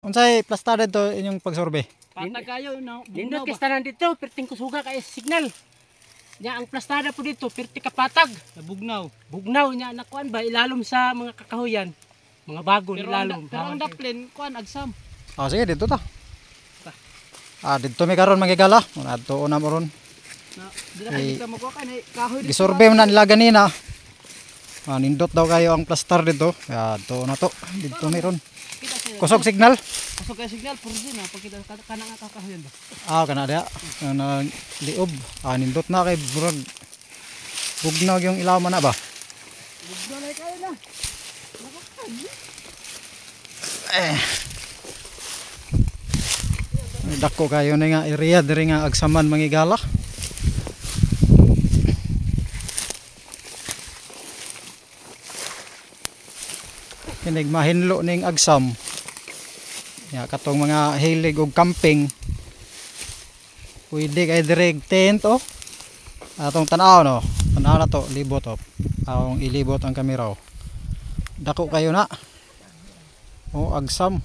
Unsay plastada dito inyong pagsorbe? Patag kayo na. Nindot kay tanan dito, perting kusuga kay signal. Nya ang plastada po dito, perti kapatag. Bugnaw. Bugnaw nya nakuan ba ilalom sa mga kakahuyan. Mga bago Pero ang, ilalom. pero ang daplin kuan agsam. Ah, sige dito ta. Ah, dito mi karon manggigala. Muna adto na mo ron. Na di na Eh, kita makuha kay kahoy dito. Gisorbe mo na nila ganina. Ah, nindot daw kayo ang plastar dito. Ah, adto na to. Dito mi ron. Kita sa Kusog signal. Kusog kay signal 4G na pagkita kana nga kakahuyan ba. Ah, kana diha. Na liog. Ah, nindot na kay burag. Bugnaw yung ilaw man na ba? Bugnaw na kayo na. Eh. Ay, dako kayo na nga area diri nga agsaman mangigala. Kinig mahinlo ning agsam. Ya katong mga hilig og camping. Pwede kay diri tent oh. Atong tan-aw no. Tan-aw na to, libot oh. Akong ilibot ang kamera oh. Dako kayo na. Oh, agsam.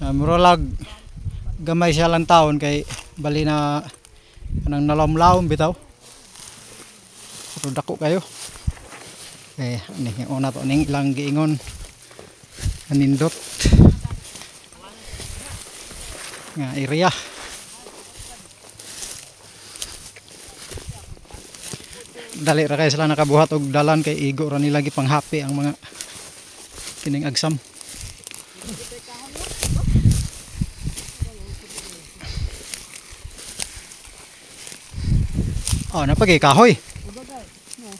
Muralag gamay siya lang taon kay bali na anang nalawm-lawm bitaw. Pero dako kayo. Eh, ani una to ning ilang giingon. Anindot. Nga area. Dali ra kay sila nakabuhat og dalan kay igo ra nila gipanghapi ang mga kining agsam. Oh, napagay kahoy.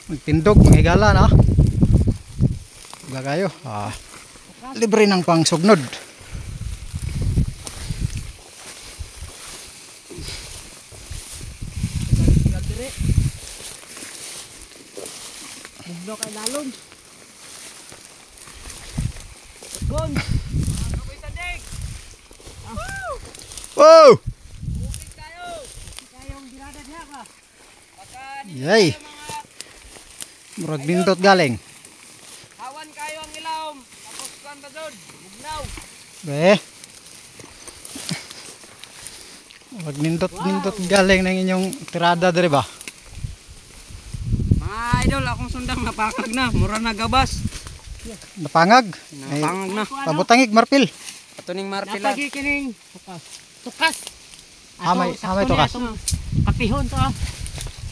Magtindog, manghigala na. Uga kayo. Ah, libre ng pangsugnod. Signal dire. Bugnaw kay lalom. Gon. Wow! Kayong birada diha ka. Yay! Murag nindot galing. Hawan kayo ang ilawom. Tapos kuan ba jud? Bugnaw. Be. Murag nindot galing ng inyong tirada dire ba? Mga idol, akong sundang napangag na, mura na gabas. Napangag. Ay, Napangag na. pabutangig marpil. Ato ning marpila. Napagi kining tukas. Tukas. Ah, Ato, may sakto tukas. ni atong Kapihon to ah.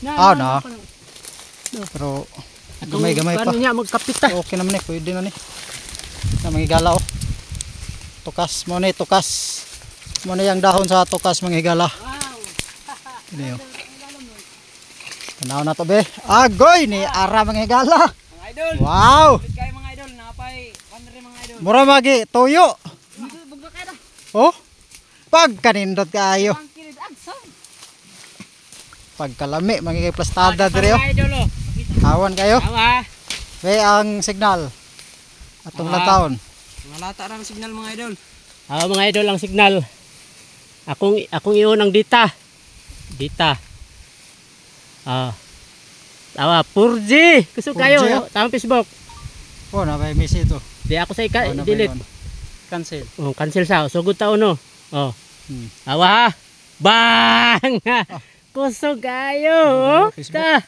Na, Ah, na. Pero gamay-gamay pa. Ano niya magkapita. Okay naman eh, pwede na ni. Na manghigala oh. Tukas mo ni, tukas. Mo ni ang dahon sa tukas manghigala. Wow. Ini oh. Tanaw na to be. Agoy ni ara manghigala. Mga idol. Wow! Ulit kayo mga idol, napay kuan rin mga idol. Mura magi tuyo. Bugnaw kayo na. Oh. Pagkanindot kaayo. Ang kilid agsam. Pagkalami mangigay plastada dire oh. Mga idol oh. Awan kayo. Awa. Be ang signal. Atong Ah. taon. Mga lata ra ang signal mga idol. Awa mga idol ang signal. Akong iyon ang dita. Dita. Ah. Awa 4G. Kusog 4G, kayo. ah. Tama Facebook. Oh, na may miss ito. Di ako sa ika Oh, na delete. Cancel. Oh, cancel sa. Sugod ta uno. Oh. Hmm. Awa ha. Bang! Kusog kayo. Oh. Facebook. Ta.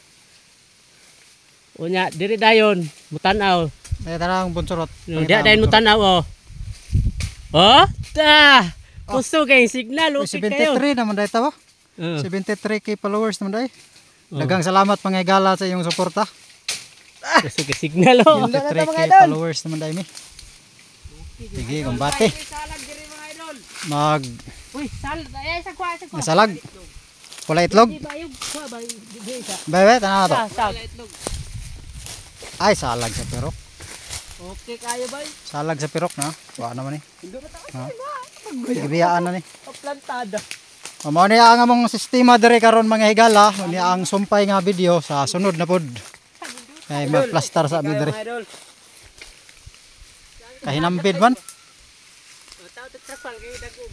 Unya diri dayon mutanaw. May tarang bunsurot. No, diya dayon mutanaw oh. Oh, ta. Kusog kay signal Uy, okay kayo. 73 naman dahil ba? Oh. 73K followers naman dahil. Oh. Daghang salamat mga higala sa iyong suporta. Kusog kay signal oh. 73K followers naman dahil mi. Sige, kumbate. Salag diri mga idol. Mag Uy, sal ay sa kwa sa kwa. nasalag. Pula itlog. Di ba yung kwa ba di sa. Bebe, tanaw to. Sa, sa. Itlog. Ay, salag sa pirok. Okay kayo bay. Salag sa pirok na. Wa naman eh. Ha? Gibiyaan na ni. Plantada. Mao ni ang among sistema diri karon mga higala, ni ang sumpay nga video sa sunod na pod. Kay magplastar sa ami diri. Mga idol. Kahinambid man. Tao trapal kay dagom.